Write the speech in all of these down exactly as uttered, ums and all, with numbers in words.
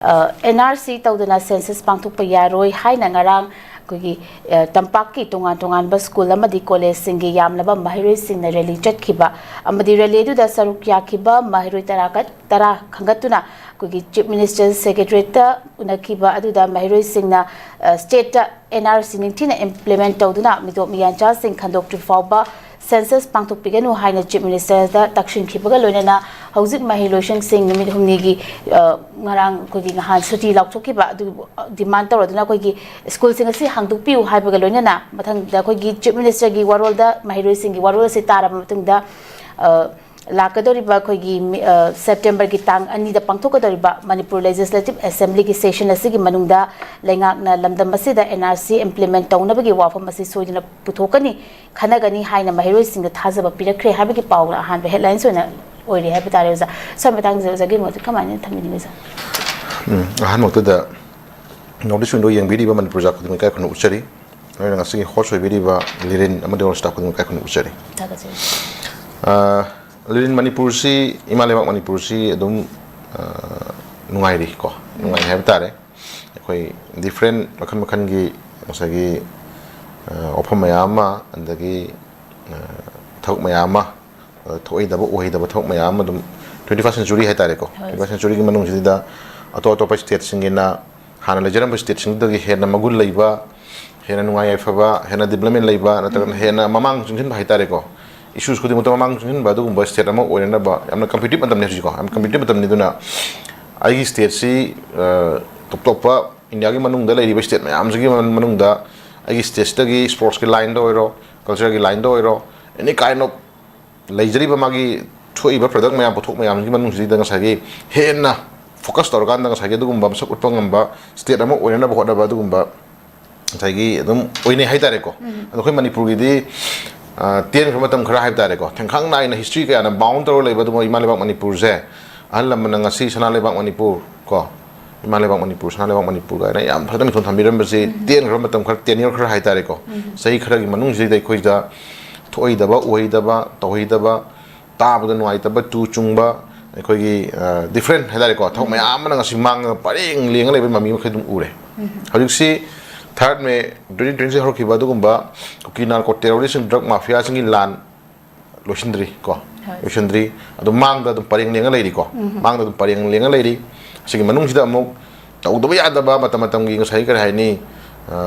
And R C ꯇꯧꯗꯅ census ꯄꯥꯡꯊꯣꯛꯄ ꯌꯥꯔꯣꯏ ꯍꯥꯏꯅ ꯉꯔꯥꯡ ꯑꯩꯈꯣꯏꯒꯤ ꯇꯝꯄꯥꯛꯀꯤ ꯇꯣꯉꯥꯟ ꯇꯣꯉꯥꯟꯕ ꯁ꯭ꯀꯨꯜ ꯑꯃꯗꯤ ꯀꯣꯂꯦꯖꯁꯤꯡꯒꯤ ꯌꯥꯝꯂꯕ ꯃꯍꯩꯔꯣꯏꯁꯤꯡꯅ ꯔꯦꯂꯤ ꯆꯠꯈꯤꯕ ꯑꯃꯗꯤ ꯔꯦꯂꯤ ꯑꯗꯨꯗ ꯁꯔꯨꯛ ꯌꯥꯈꯤꯕ ꯃꯍꯩꯔꯣꯏ ꯇꯔꯥ ꯇꯔꯥ ꯈꯟꯒꯠꯇꯨꯅ ꯑꯩꯈꯣꯏꯒꯤ ꯆꯤꯐ ꯃꯤꯅꯤꯁꯇꯔ ꯁꯦꯀ꯭ꯔꯦꯇꯔꯤꯌꯦꯠꯇ ꯎꯅꯈꯤꯕ ꯑꯗꯨꯗ ꯃꯍꯩꯔꯣꯏꯁꯤꯡꯅ ꯁ꯭ꯇꯦꯠꯇ ꯑꯦꯟ ꯑꯥꯔ ꯁꯤ ꯅꯤꯡꯊꯤꯅ ꯏꯝꯄ꯭ꯂꯤꯃꯦꯟ ꯇꯧꯗꯨꯅ ꯃꯤꯇꯣꯞ ꯃꯤꯌꯥꯟꯆꯥꯁꯤꯡ ꯈꯟꯗꯣꯛꯇ꯭ꯔꯤ ꯐꯥꯎꯕ ꯁꯦꯟꯁꯁ ꯄꯥꯡꯊꯣꯛꯄꯤꯒꯅꯨ ꯍꯥꯏꯅ ꯆꯤꯐ ꯃꯤꯅꯤꯁꯇꯔꯗ ꯇꯛꯁꯤꯟꯈꯤꯕꯒ ꯂꯣꯏꯅꯅ ꯍꯧꯖꯤꯛ ꯃꯍꯩ ꯂꯣꯏꯁꯪꯁꯤꯡ ꯅꯨꯃꯤꯠ ꯍꯨꯝꯅꯤꯒꯤ ꯉꯔꯥꯡ ꯑꯩꯈꯣꯏꯒꯤ ꯅꯍꯥꯟ ꯁꯨꯇꯤ ꯂꯥꯎꯊꯣꯛꯈꯤꯕ ꯑꯗꯨ ꯗꯤꯃꯥꯟ ꯇꯧꯔꯗꯨꯅ ꯑꯩꯈꯣꯏꯒꯤ ꯁ꯭ꯀꯨꯜꯁꯤꯡ ꯑꯁꯤ ꯍꯥꯡꯗꯣꯛꯄꯤꯌꯨ ꯍꯥꯏꯕꯒ ꯂꯣꯏꯅꯅ ꯃꯊꯪꯗ ꯑꯩꯈꯣꯏꯒꯤ ꯆꯤꯐ ꯃꯤꯅꯤꯁꯇꯔꯒꯤ ꯋꯥꯔꯣꯜꯗ ꯃꯍꯩꯔꯣꯏꯁꯤꯡꯒꯤ ꯋꯥꯔꯣꯜ ꯑꯁꯤ ꯇꯥꯔꯕ ꯃꯇꯨꯡꯗ ꯂꯥꯛꯀꯗꯧꯔꯤꯕ ꯑꯩꯈꯣꯏꯒꯤ ꯁꯦꯞꯇꯦꯝꯕꯔꯒꯤ ꯇꯥꯡ ꯑꯅꯤꯗ ꯄꯥꯡꯊꯣꯛꯀꯗꯧꯔꯤꯕ ꯃꯅꯤꯄꯨꯔ ꯂꯦꯖꯤꯁꯂꯦꯇꯤꯚ ꯑꯦꯁꯦꯝꯕ꯭ꯂꯤꯒꯤ ꯁꯦꯁꯟ ꯑꯁꯤꯒꯤ ꯃꯅꯨꯡꯗ ꯂꯩꯉꯥꯛꯅ ꯂꯝꯗꯝ ꯑꯁꯤꯗ ꯑꯦꯟ ꯑꯥꯔ ꯁꯤ ꯏꯝꯄ꯭ꯂꯤꯃꯦꯟ ꯇꯧꯅꯕꯒꯤ ꯋꯥꯐꯝ ꯑꯁꯤ ꯁꯣꯏꯗꯅ ꯄꯨꯊꯣꯛꯀꯅꯤ, ꯈꯟꯅꯒꯅꯤ ꯍꯥꯏꯅ ꯃꯍꯩꯔꯣꯏꯁꯤꯡꯗ ꯊꯥꯖꯕ ꯄꯤꯔꯛꯈ꯭ꯔꯦ ꯍꯥꯏꯕꯒꯤ ꯄꯥꯎꯅ ꯑꯍꯥꯟꯕ ꯍꯦꯗꯂꯥꯏꯟꯁ ꯑꯣꯏꯅ ꯑꯣꯏꯔꯦ ꯍꯥꯏꯕ ꯇꯥꯔꯦ ꯑꯣꯖꯥ꯫ ꯁ꯭ꯋꯥꯏ ꯃꯇꯥꯡꯁꯤꯗ ꯑꯣꯖꯥꯒꯤ ꯃꯣꯠꯇ ꯀꯃꯥꯏꯅ ꯊꯝꯕꯤꯅꯤꯡꯉꯤ ꯑꯣꯖꯥ? ꯎꯝ, ꯑꯍꯥꯟꯕꯃꯛꯇꯗ ꯅꯣꯔꯠ ꯏꯁ ꯋꯤꯟꯗꯣ ꯌꯦꯡꯕꯤꯔꯤꯕ ꯃꯅꯤꯄꯨꯔ ꯖꯥꯠ ꯈꯨꯗꯤꯡꯃꯛ ꯏꯀꯥꯏ ꯈꯨꯝꯅꯕ ꯎꯠꯆꯔꯤ꯫ ꯑꯗꯨꯒ ꯉꯁꯤꯒꯤ ꯍꯣꯁ ꯑꯣꯏꯕꯤꯔꯤꯕ ꯂꯤꯔꯤꯟ ꯑꯃꯗꯤ ꯑꯣꯜ ꯁ꯭ꯇꯥꯐ ꯈꯨꯗꯤꯡꯃꯛ ꯏꯀꯥꯏ ꯈꯨꯝꯅꯕ ꯎꯠꯆꯔꯤ꯫ ꯊꯥꯒꯠꯆꯔꯤ꯫ ꯑ, ꯂꯤꯔꯤꯟ ꯃꯅꯤꯄꯨꯔꯁꯤ, ꯏꯃꯥ ꯂꯩꯕꯥꯛ ꯃꯅꯤꯄꯨꯔꯁꯤ ꯑꯗꯨꯝ, ꯑ, ꯅꯨꯡꯉꯥꯏꯔꯤ ꯀꯣ, ꯅꯨꯡꯉꯥꯏ ꯍꯥꯏꯕ ꯇꯥꯔꯦ꯫ ꯑꯩꯈꯣꯏ ꯗꯤꯐ꯭ꯔꯦꯟ ꯃꯈꯜ ꯃꯈꯜꯒꯤ ꯉꯁꯥꯏꯒꯤ, ꯑ, ꯋꯥꯐꯝ ꯃꯌꯥꯝ ꯑꯃ, ꯑꯗꯒꯤ, ꯑ, ꯊꯕꯛ ꯃꯌꯥꯝ ꯑꯃ, ꯑ, ꯊꯣꯛꯑꯣꯏꯗꯕ ꯑꯣꯏꯍꯩꯗꯕ ꯊꯕꯛ ꯃꯌꯥꯝ ꯑꯃ ꯑꯗꯨꯝ twenty first century ꯍꯥꯏꯇꯥꯔꯦꯀꯣ, ꯍꯣꯏ꯫ twenty first centuryꯒꯤ ꯃꯅꯨꯡꯁꯤꯗ ꯑꯇꯣꯞ ꯑꯇꯣꯞꯄ ꯁ꯭ꯇꯦꯠꯁꯤꯡꯒꯤꯅ ꯍꯥꯟꯅ ꯂꯩꯖꯔꯝꯕ ꯁ꯭ꯇꯦꯠꯁꯤꯡꯗꯨꯗꯒꯤ ꯍꯦꯟꯅ ꯃꯒꯨꯟ ꯂꯩꯕ, ꯍꯦꯟꯅ ꯅꯨꯡꯉꯥꯏ ꯌꯥꯏꯐꯕ, ꯍꯦꯟꯅ ꯗꯤꯕ꯭ꯂꯞꯃꯦꯟ ꯂꯩꯕ, ꯅꯠꯇ꯭ꯔꯒꯅ ꯍꯦꯟꯅ ꯃꯃꯥꯡ ꯆꯪꯁꯤꯟꯕ ꯍꯥꯏꯇꯥꯔꯦꯀꯣ, ꯏꯁꯨꯁ ꯈꯨꯗꯤꯡꯃꯛꯇ ꯃꯃꯥꯡ ꯆꯪꯁꯤꯟꯕ ꯑꯗꯨꯒꯨꯝꯕ ꯁ꯭ꯇꯦꯠ ꯑꯃ ꯑꯣꯏꯅꯅꯕ ꯌꯥꯝꯅ ꯀꯝꯄꯤꯇꯤꯇꯤꯞ ꯃꯇꯝꯅꯤ ꯍꯧꯖꯤꯛꯀꯣ, ꯌꯥꯝꯅ ꯀꯝꯄꯤꯇꯤꯇꯤꯞ ꯃꯇꯝꯅꯤ꯫ ꯑꯗꯨꯅ ꯑꯩꯒꯤ ꯁ꯭ꯇꯦꯠꯁꯤ, ꯑ, ꯇꯣꯞ ꯇꯣꯞꯄ ꯏꯟꯗꯤꯌꯥꯒꯤ ꯃꯅꯨꯡꯗ ꯂꯩꯔꯤꯕ ꯁ꯭ꯇꯦꯠ ꯃꯌꯥꯝꯁꯤꯒꯤ ꯃꯅꯨꯡꯗ ꯑꯩꯒꯤ ꯁ꯭ꯇꯦꯠꯁꯤꯗꯒꯤ ꯁ꯭ꯄꯣꯔꯠꯁꯀꯤ ꯂꯥꯏꯟꯗ ꯑꯣꯏꯔꯣ, ꯀꯜꯆꯔꯒꯤ ꯂꯥꯏꯟꯗ ꯑꯣꯏꯔꯣ, ꯑꯦꯅꯤ ꯀꯥꯏꯟ ꯑꯣꯐ ꯂꯩꯖꯔꯤꯕ ꯃꯥꯒꯤ ꯊꯣꯛꯏꯕ ꯄ꯭ꯔꯗꯛ ꯃꯌꯥꯝ, ꯄꯣꯠꯊꯣꯛ ꯃꯌꯥꯝꯁꯤꯒꯤ ꯃꯅꯨꯡꯁꯤꯗ ꯉꯁꯥꯏꯒꯤ ꯍꯦꯟꯅ ꯐꯣꯀꯁ ꯇꯧꯔꯀꯥꯟꯗ ꯉꯁꯥꯏꯒꯤ ꯑꯗꯨꯒꯨꯝꯕ ꯃꯁꯛ ꯎꯠꯄ ꯉꯝꯕ ꯁ꯭ꯇꯦꯠ ꯑꯃ ꯑꯣꯏꯅꯅꯕ ꯍꯣꯠꯅꯕ ꯑꯗꯨꯒꯨꯝꯕ ꯉꯁꯥꯏꯒꯤ ꯑꯗꯨꯝ ꯑꯣꯏꯅꯩ ꯍꯥꯏꯇꯥꯔꯦꯀꯣ꯫ ꯑꯗꯣ ꯑꯩꯈꯣꯏ ꯃꯅꯤꯄꯨꯔꯒꯤꯗꯤ, ꯑ, ꯇꯦꯟꯈ꯭ꯔꯕ ꯃꯇꯝ ꯈꯔ ꯍꯥꯏꯕ ꯇꯥꯔꯦꯀꯣ, ꯊꯦꯡꯈꯥꯡ ꯅꯥꯏꯅ ꯍꯤꯁꯇ꯭ꯔꯤ ꯀꯌꯥꯅ ꯕꯥꯎꯟ ꯇꯧꯔꯒ ꯂꯩꯕ ꯑꯗꯨꯒꯨꯝꯕ ꯏꯃꯥ ꯂꯩꯕꯥꯛ ꯃꯅꯤꯄꯨꯔꯁꯦ, ꯑꯍꯜ ꯂꯃꯟꯅ ꯉꯁꯤ ꯁꯅꯥ ꯂꯩꯕꯥꯛ ꯃꯅꯤꯄꯨꯔ ꯀꯣ, ꯏꯃꯥ ꯂꯩꯕꯥꯛ ꯃꯅꯤꯄꯨꯔ, ꯁꯅꯥ ꯂꯩꯕꯥꯛ ꯃꯅꯤꯄꯨꯔ ꯀꯥꯏꯅ ꯌꯥꯝ ꯐꯖꯅ ꯃꯤꯡꯊꯣꯟ ꯊꯝꯕꯤꯔꯝꯕꯁꯤ ꯇꯦꯟꯈ꯭ꯔꯕ ꯃꯇꯝ ꯈꯔ, ꯇꯦꯟꯌꯔ ꯈꯔ ꯍꯥꯏꯇꯥꯔꯦꯀꯣ, ꯆꯍꯤ ꯈꯔꯒꯤ ꯃꯅꯨꯡꯁꯤꯗ ꯑꯩꯈꯣꯏꯗ ꯊꯣꯛꯑꯣꯏꯗꯕ, ꯎꯍꯩꯗꯕ, ꯇꯧꯍꯩꯗꯕ, ꯇꯥꯕꯗ ꯅꯨꯡꯉꯥꯏꯇꯕ, ꯇꯨ ꯆꯨꯡꯕ, ꯑꯩꯈꯣꯏꯒꯤ ꯗꯤꯐ꯭ꯔꯦꯟ ꯍꯥꯏꯇꯥꯔꯦꯀꯣ, ꯊꯕꯛ ꯃꯌꯥꯝ ꯑꯃꯅ ꯉꯁꯤ ꯃꯥꯡꯉꯒ ꯄꯔꯦꯡ ꯂꯦꯡꯉ ꯂꯩꯕ ꯃꯃꯤ ꯃꯈꯩ ꯑꯗꯨꯝ ꯎꯔꯦ꯫ ꯍꯧꯖꯤꯛꯁꯤ ꯊꯥꯔꯠ ꯃꯦ ꯇ꯭ꯋꯦꯟꯇꯤ ꯇ꯭ꯋꯦꯟꯇꯤ ꯍꯧꯔꯛꯈꯤꯕ ꯑꯗꯨꯒꯨꯝꯕ ꯀꯨꯀꯤ ꯅꯥꯔꯀꯣ ꯇꯦꯔꯣꯔꯤꯁ ꯗ꯭ꯔꯒ ꯃꯥꯐꯤꯌꯥꯁꯤꯡꯒꯤ ꯂꯥꯟ ꯂꯣꯏꯁꯤꯟꯗ꯭ꯔꯤ ꯀꯣ꯫ ꯍꯣꯏ꯫ ꯂꯣꯏꯁꯤꯟꯗ꯭ꯔꯤ꯫ ꯑꯗꯨ ꯃꯥꯡꯗ ꯑꯗꯨꯝ ꯄꯔꯦꯡ ꯂꯦꯡꯉ ꯂꯩꯔꯤꯀꯣ꯫ ꯃꯥꯡꯗ ꯑꯗꯨꯝ ꯄꯔꯦꯡ ꯂꯦꯡꯉ ꯂꯩꯔꯤ꯫ ꯑꯁꯤꯒꯤ ꯃꯅꯨꯡꯁꯤꯗ ꯑꯃꯨꯛ ꯇꯧꯗꯕ ꯌꯥꯗꯕ ꯃꯇꯝ ꯃꯇꯝꯒꯤ ꯉꯁꯥꯏ ꯀꯔꯤ ꯍꯥꯏꯅꯤ,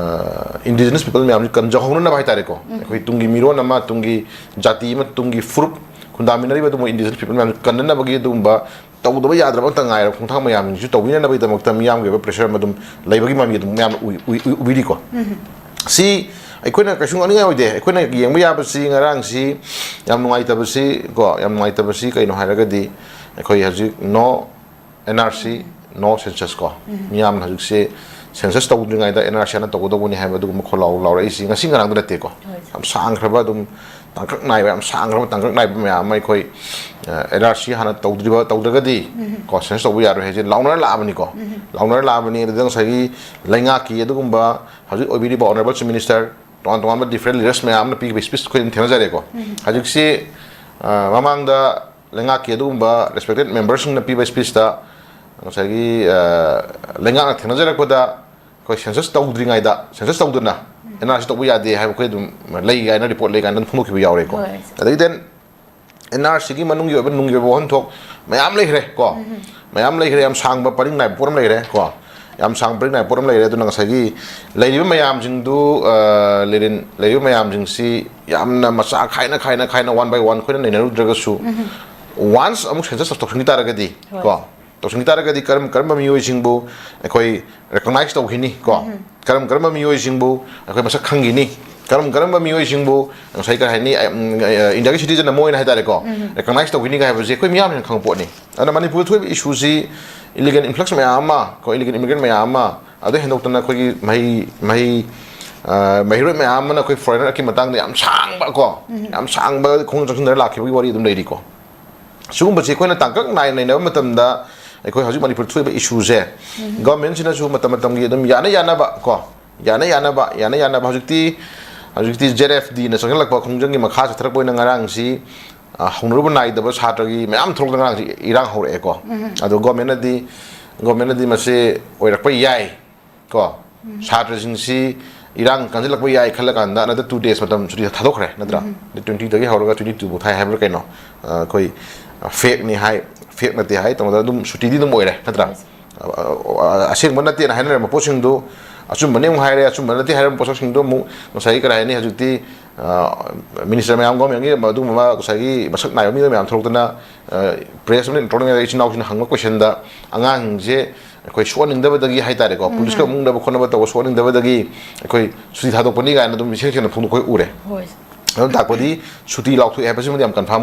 ꯏꯟꯗꯤꯖꯤꯅꯁ ꯄꯤꯄꯜ ꯃꯌꯥꯝꯁꯤ ꯀꯟꯖꯍꯧꯅꯅꯕ ꯍꯥꯏꯇꯥꯔꯦꯀꯣ꯫ ꯑꯩꯈꯣꯏ ꯇꯨꯡꯒꯤ ꯃꯤꯔꯣꯟ ꯑꯃ, ꯇꯨꯡꯒꯤ ꯖꯥꯇꯤ ꯑꯃ, ꯇꯨꯡꯒꯤ ꯐꯨꯔꯨꯞ ꯈꯨꯟꯗꯥꯃꯤꯟꯅꯔꯤꯕ ꯑꯗꯨꯒꯨꯝꯕ ꯏꯟꯗꯤꯖꯤꯅꯁ ꯄꯤꯄꯜ ꯃꯌꯥꯝꯁꯤ ꯀꯟꯅꯅꯕꯒꯤ ꯑꯗꯨꯒꯨꯝꯕ ꯇꯧꯗꯕ ꯌꯥꯗ꯭ꯔꯕ ꯑꯃꯇ ꯉꯥꯏꯔꯕ ꯈꯣꯡꯊꯥꯡ ꯃꯌꯥꯝꯁꯤꯡꯁꯨ ꯇꯧꯕꯤꯅꯅꯕꯒꯤꯗꯃꯛꯇ ꯃꯤꯌꯥꯝꯒꯤ ꯑꯣꯏꯕ ꯄ꯭ꯔꯦꯁꯔ ꯑꯃ ꯑꯗꯨꯝ ꯂꯩꯕꯒꯤ ꯃꯃꯤ ꯑꯗꯨꯝ ꯃꯌꯥꯝꯅ ꯎꯏ-, ꯎꯏ-, ꯎꯏ-, ꯎꯕꯤꯔꯤꯀꯣ꯫ ꯁꯤ ꯑꯩꯈꯣꯏꯅ ꯀꯩꯁꯨ ꯉꯥꯡꯅꯤꯡꯉꯥꯏ ꯑꯣꯏꯗꯦ꯫ ꯑꯩꯈꯣꯏꯅ ꯌꯦꯡꯕ ꯌꯥꯕꯁꯤ ꯉꯔꯥꯡꯁꯤ ꯌꯥꯝ ꯅꯨꯡꯉꯥꯏꯇꯕꯁꯤ ꯀꯣ, ꯌꯥꯝ ꯅꯨꯡꯉꯥꯏꯇꯕꯁꯤ ꯀꯩꯅꯣ ꯍꯥꯏꯔꯒꯗꯤ ꯑꯩꯈꯣꯏ ꯍꯧꯖꯤꯛ no N R C, no census ꯀꯣ꯫ ꯃꯤꯌꯥꯝꯅ ꯍꯧꯖꯤꯛꯁꯦ ꯁꯦꯟꯁꯁ ꯇꯧꯗ꯭ꯔꯤꯉꯩꯗ N R C ꯍꯥꯟꯅ ꯇꯧꯒꯗꯧꯕꯅꯤ ꯍꯥꯏꯕ ꯑꯗꯨꯒꯨꯝꯕ ꯈꯣꯜꯂꯥꯎ ꯂꯥꯎꯔꯛꯏꯁꯤ ꯉꯁꯤ ꯉꯔꯥꯡꯗ ꯅꯠꯇꯦꯀꯣ꯫ ꯍꯣꯏ꯫ ꯌꯥꯝ ꯁꯥꯡꯈ꯭ꯔꯕ ꯑꯗꯨꯝ ꯇꯥꯡꯀꯛ ꯅꯥꯏꯕ, ꯌꯥꯝ ꯁꯥꯡꯈ꯭ꯔꯕ ꯇꯥꯡꯀꯛ ꯅꯥꯏꯕ ꯃꯌꯥꯝ ꯑꯃ ꯑꯩꯈꯣꯏ, ꯑ, N R C ꯍꯥꯟꯅ ꯇꯧꯗ꯭ꯔꯤꯕ, ꯇꯧꯗ꯭ꯔꯒꯗꯤ ꯀꯣ ꯁꯦꯟꯁꯁ ꯇꯧꯕ ꯌꯥꯔꯣꯏ ꯍꯥꯏꯁꯦ ꯂꯥꯎꯅꯔ ꯂꯥꯛꯑꯕꯅꯤꯀꯣ꯫ ꯂꯥꯎꯅꯔ ꯂꯥꯛꯑꯕꯅꯤ꯫ ꯑꯗꯨꯗ ꯉꯁꯥꯏꯒꯤ ꯂꯩꯉꯥꯛꯀꯤ ꯑꯗꯨꯒꯨꯝꯕ ꯍꯧꯖꯤꯛ ꯑꯣꯏꯕꯤꯔꯤꯕ ꯑꯣꯅꯔꯦꯕꯜ ꯆꯤꯐ ꯃꯤꯅꯤꯁꯇꯔ, ꯇꯣꯉꯥꯟ ꯇꯣꯉꯥꯟꯕ ꯗꯤꯐ꯭ꯔꯦꯟ ꯂꯤꯗꯔꯁ ꯃꯌꯥꯝ ꯑꯃꯅ ꯄꯤꯈꯤꯕ ꯁ꯭ꯄꯤꯆ ꯑꯩꯈꯣꯏ ꯑꯗꯨꯝ ꯊꯦꯡꯅꯖꯔꯦꯀꯣ꯫ ꯍꯧꯖꯤꯛꯁꯤ, ꯑ, ꯃꯃꯥꯡꯗ ꯂꯩꯉꯥꯛꯀꯤ ꯑꯗꯨꯒꯨꯝꯕ ꯔꯦꯁꯄꯦꯛꯇꯦꯠ ꯃꯦꯝꯕꯔꯁꯤꯡꯅ ꯄꯤꯕ ꯁ꯭ꯄꯤꯆꯇ ꯉꯁꯥꯏꯒꯤ, ꯑ, ꯂꯩꯉꯥꯛꯅ ꯊꯦꯡꯅꯖꯔꯛꯄꯗ ꯑꯩꯈꯣꯏ ꯁꯦꯟꯁꯁ ꯇꯧꯗ꯭ꯔꯤꯉꯩꯗ, ꯁꯦꯟꯁꯁ ꯇꯧꯗꯅ N R C ꯇꯧꯕ ꯌꯥꯗꯦ ꯍꯥꯏꯕ ꯑꯩꯈꯣꯏ ꯑꯗꯨꯝ ꯂꯩ ꯀꯥꯏꯅ ꯔꯤꯄꯣꯔꯠ ꯂꯩ ꯀꯥꯏꯅ ꯑꯗꯨꯝ ꯐꯣꯡꯗꯣꯛꯈꯤꯕ ꯌꯥꯎꯔꯦꯀꯣ꯫ ꯍꯣꯏ꯫ ꯑꯗꯒꯤ then N R C ꯒꯤ ꯃꯅꯨꯡꯒꯤ ꯑꯣꯏꯕ ꯅꯨꯡꯒꯤ ꯑꯣꯏꯕ ꯋꯥꯍꯟꯊꯣꯛ ꯃꯌꯥꯝ ꯂꯩꯈ꯭ꯔꯦ ꯀꯣ꯫ ꯃꯌꯥꯝ ꯂꯩꯈ꯭ꯔꯦ, ꯌꯥꯝ ꯁꯥꯡꯕ ꯄꯔꯤꯡ ꯅꯥꯏꯕ ꯄꯣꯠ ꯑꯃ ꯂꯩꯈ꯭ꯔꯦ ꯀꯣ꯫ ꯌꯥꯝ ꯁꯥꯡꯕ ꯄꯔꯤꯡ ꯅꯥꯏꯕ ꯄꯣꯠ ꯑꯃ ꯂꯩꯈ꯭ꯔꯦ꯫ ꯑꯗꯨꯅ ꯉꯁꯥꯏꯒꯤ ꯂꯩꯔꯤꯕ ꯃꯌꯥꯝꯁꯤꯡꯗꯨ, ꯑ, ꯂꯩꯔꯤꯟ-, ꯂꯩꯔꯤꯕ ꯃꯌꯥꯝꯁꯤꯡꯁꯤ ꯌꯥꯝꯅ ꯃꯆꯥ ꯈꯥꯏꯅ, ꯈꯥꯏꯅ, ꯈꯥꯏꯅ one by one ꯑꯩꯈꯣꯏꯅ ꯅꯩꯅꯔꯨꯗ꯭ꯔꯒꯁꯨ, once ꯑꯃꯨꯛ ꯁꯦꯟꯁꯁ ꯇꯧꯊꯣꯛꯁꯤꯟꯈꯤ ꯇꯥꯔꯒꯗꯤ ꯍꯣꯏ꯫ ꯀꯣ, ꯇꯧꯁꯤꯟꯈꯤ ꯇꯥꯔꯒꯗꯤ ꯀꯔꯝ-, ꯀꯔꯝꯕ ꯃꯤꯑꯣꯏꯁꯤꯡꯕꯨ ꯑꯩꯈꯣꯏ ꯔꯤꯀꯣꯛꯅꯥꯏꯖ ꯇꯧꯈꯤꯅꯤ ꯀꯣ? ꯀꯔꯝ ꯀꯔꯝꯕ ꯃꯤꯑꯣꯏꯁꯤꯡꯕꯨ ꯑꯩꯈꯣꯏ ꯃꯁꯛ ꯈꯪꯈꯤꯅꯤ? ꯀꯔꯝ ꯀꯔꯝꯕ ꯃꯤꯑꯣꯏꯁꯤꯡꯕꯨ ꯉꯁꯥꯏ ꯀꯔꯤ ꯍꯥꯏꯅꯤ, ꯑ, ꯎꯝ, ꯑ, ꯏꯟꯗꯤꯌꯥꯒꯤ ꯁꯤꯇꯤꯖꯟ ꯑꯃ ꯑꯣꯏꯅ ꯍꯥꯏꯇꯥꯔꯦꯀꯣ, ꯔꯤꯀꯣꯛꯅꯥꯏꯖ ꯇꯧꯈꯤꯅꯤ ꯀꯥꯏ ꯍꯥꯏꯕꯁꯦ ꯑꯩꯈꯣꯏ ꯃꯤꯌꯥꯝꯅ ꯍꯦꯟꯅ ꯈꯪꯕ ꯄꯣꯠꯅꯤ꯫ ꯑꯗꯨꯅ ꯃꯅꯤꯄꯨꯔꯗ ꯊꯣꯛꯏꯕ ꯏꯁꯨꯁꯤ ꯏꯂꯤꯒꯦꯜ ꯏꯟꯐ꯭ꯂꯛꯁ ꯃꯌꯥꯝ ꯑꯃ, ꯀꯣ, ꯏꯂꯤꯒꯦꯜ ꯏꯃꯤꯒ꯭ꯔꯦꯟ ꯃꯌꯥꯝ ꯑꯃ, ꯑꯗꯨꯗꯩ ꯍꯦꯟꯗꯣꯛꯇꯅ ꯑꯩꯈꯣꯏꯒꯤ ꯃꯍꯩ, ꯃꯍꯩ, ꯑ, ꯃꯍꯩꯔꯣꯏ ꯃꯌꯥꯝ ꯑꯃꯅ ꯑꯩꯈꯣꯏ ꯐꯣꯔꯦꯅꯔꯒꯤ ꯃꯇꯥꯡꯗ ꯌꯥꯝ ꯁꯥꯡꯕ ꯀꯣ, ꯌꯥꯝ ꯁꯥꯡꯕ ꯈꯣꯡꯖꯪ ꯆꯪꯁꯤꯟꯅꯔ ꯂꯥꯛꯈꯤꯕꯒꯤ ꯋꯥꯔꯤ ꯑꯗꯨꯝ ꯂꯩꯔꯤꯀꯣ꯫ ꯁꯤꯒꯨꯝꯕꯁꯦ ꯑꯩꯈꯣꯏꯅ ꯇꯥꯡꯀꯛ ꯅꯥꯏꯅ ꯅꯩꯅꯕ ꯃꯇꯝꯗ ꯑꯩꯈꯣꯏ ꯍꯧꯖꯤꯛ ꯃꯅꯤꯄꯨꯔꯗ ꯊꯣꯛꯏꯕ ꯏꯁꯨꯁꯦ ꯒꯚꯔꯟꯃꯦꯟꯠꯁꯤꯅꯁꯨ ꯃꯇꯝ ꯃꯇꯝꯒꯤ ꯑꯗꯨꯝ ꯌꯥꯅ ꯌꯥꯅꯕ ꯀꯣ, ꯌꯥꯅ ꯌꯥꯅꯕ, ꯌꯥꯅ ꯌꯥꯅꯕ ꯍꯧꯖꯤꯛꯇꯤ, ꯍꯧꯖꯤꯛꯇꯤ Z F D ꯅ ꯆꯪꯁꯤꯜꯂꯛꯄ ꯈꯣꯡꯖꯪꯒꯤ ꯃꯈꯥ ꯆꯠꯊꯔꯛꯄ ꯑꯣꯏꯅ ꯉꯔꯥꯡꯁꯤ ꯑ, ꯍꯧꯅꯔꯨꯕ ꯅꯥꯏꯗꯕ ꯁꯥꯇ꯭ꯔꯒꯤ ꯃꯌꯥꯝ ꯊꯣꯛꯂꯛꯇꯅ ꯉꯔꯥꯡꯁꯤ ꯏꯔꯥꯡ ꯍꯧꯔꯛꯑꯦꯀꯣ꯫ ꯑꯗꯣ ꯒꯣꯔꯃꯦꯟꯅꯗꯤ, ꯒꯣꯔꯃꯦꯟꯅꯗꯤ ꯃꯁꯤ ꯑꯣꯏꯔꯛꯄ ꯌꯥꯏ ꯀꯣ꯫ ꯁꯥꯇ꯭ꯔꯁꯤꯡꯁꯤ ꯏꯔꯥꯡ ꯀꯟꯁꯤꯜꯂꯛꯄ ꯌꯥꯏ ꯈꯜꯂ ꯀꯥꯟꯗ another two days ꯃꯇꯝ ꯁꯨꯇꯤ ꯊꯥꯗꯣꯛꯈ꯭ꯔꯦ ꯅꯠꯇ꯭ꯔꯥ? Twenty ꯗꯒꯤ ꯍꯧꯔꯒ twenty two ꯐꯥꯎ ꯊꯥꯏ ꯍꯥꯏꯕ꯭ꯔꯥ ꯀꯩꯅꯣ? ꯑ, ꯑꯩꯈꯣꯏ, ꯑ, fake ꯅꯤ ꯍꯥꯏ, fake ꯅꯠꯇꯦ ꯍꯥꯏ, ꯇꯧꯕꯗ ꯑꯗꯨꯝ ꯁꯨꯇꯤꯗꯤ ꯑꯗꯨꯝ ꯑꯣꯏꯔꯦ ꯅꯠꯇ꯭ꯔꯥ? ꯑ, ꯑ, ꯑ, ꯑꯁꯦꯡꯕ ꯅꯠꯇꯦꯅ ꯍꯥꯏꯅꯔꯝꯕ ꯄꯣꯠꯁꯤꯡꯗꯨ ꯑꯆꯨꯝꯕꯅꯦ ꯑꯃꯨꯛ ꯍꯥꯏꯔꯦ, ꯑꯆꯨꯝꯕ ꯅꯠꯇꯦ ꯍꯥꯏꯔꯝꯕ ꯄꯣꯠꯁꯛꯁꯤꯡꯗꯨ ꯑꯃꯨꯛ ꯉꯁꯥꯏꯒꯤ ꯀꯔꯤ ꯍꯥꯏꯅꯤ, ꯍꯧꯖꯤꯛꯇꯤ, ꯑ, ꯃꯤꯅꯤꯁꯇꯔ ꯃꯌꯥꯝ, ꯒꯣꯔꯃꯦꯟꯒꯤ ꯑꯗꯨꯒꯨꯝꯕ ꯉꯁꯥꯏꯒꯤ ꯃꯁꯛ ꯅꯥꯏꯕ ꯃꯤꯑꯣꯏ ꯃꯌꯥꯝ ꯊꯣꯛꯂꯛꯇꯅ, ꯑ, ꯄ꯭ꯔꯦꯁ ꯑꯃꯅ ꯏꯂꯦꯛꯇ꯭ꯔꯣꯅꯤꯛ ꯃꯦꯗꯤꯌꯥꯗ ꯏꯆꯤꯟ ꯏꯅꯥꯎꯁꯤꯡꯅ ꯍꯪꯕ ꯀꯣꯏꯁꯟꯗ ꯑꯉꯥꯡꯁꯤꯡꯁꯦ ꯑꯩꯈꯣꯏ ꯁꯣꯛꯍꯟꯅꯤꯡꯗꯕꯗꯒꯤ ꯍꯥꯏ ꯇꯥꯔꯦꯀꯣ, ꯄꯨꯂꯤꯁꯀ ꯃꯨꯛꯅꯕ ꯈꯣꯠꯅꯕ ꯇꯧꯕ ꯁꯣꯛꯍꯟꯅꯤꯡꯗꯕꯗꯒꯤ ꯑꯩꯈꯣꯏ ꯁꯨꯇꯤ ꯊꯥꯗꯣꯛꯄꯅꯤ ꯀꯥꯏꯅ ꯑꯗꯨꯝ ꯏꯁꯦꯡ ꯁꯦꯡꯅ ꯐꯣꯡꯗꯣꯛꯄ ꯑꯩꯈꯣꯏ ꯎꯔꯦ꯫ ꯍꯣꯏ꯫ ꯑꯗꯨꯝ ꯇꯥꯛꯄꯗꯤ ꯁꯨꯇꯤ ꯂꯥꯎꯊꯣꯛꯑꯦ ꯍꯥꯏꯕꯁꯤꯃꯗꯤ ꯌꯥꯝ ꯀꯟꯐꯥꯔꯝ ꯑꯣꯏꯔꯦ꯫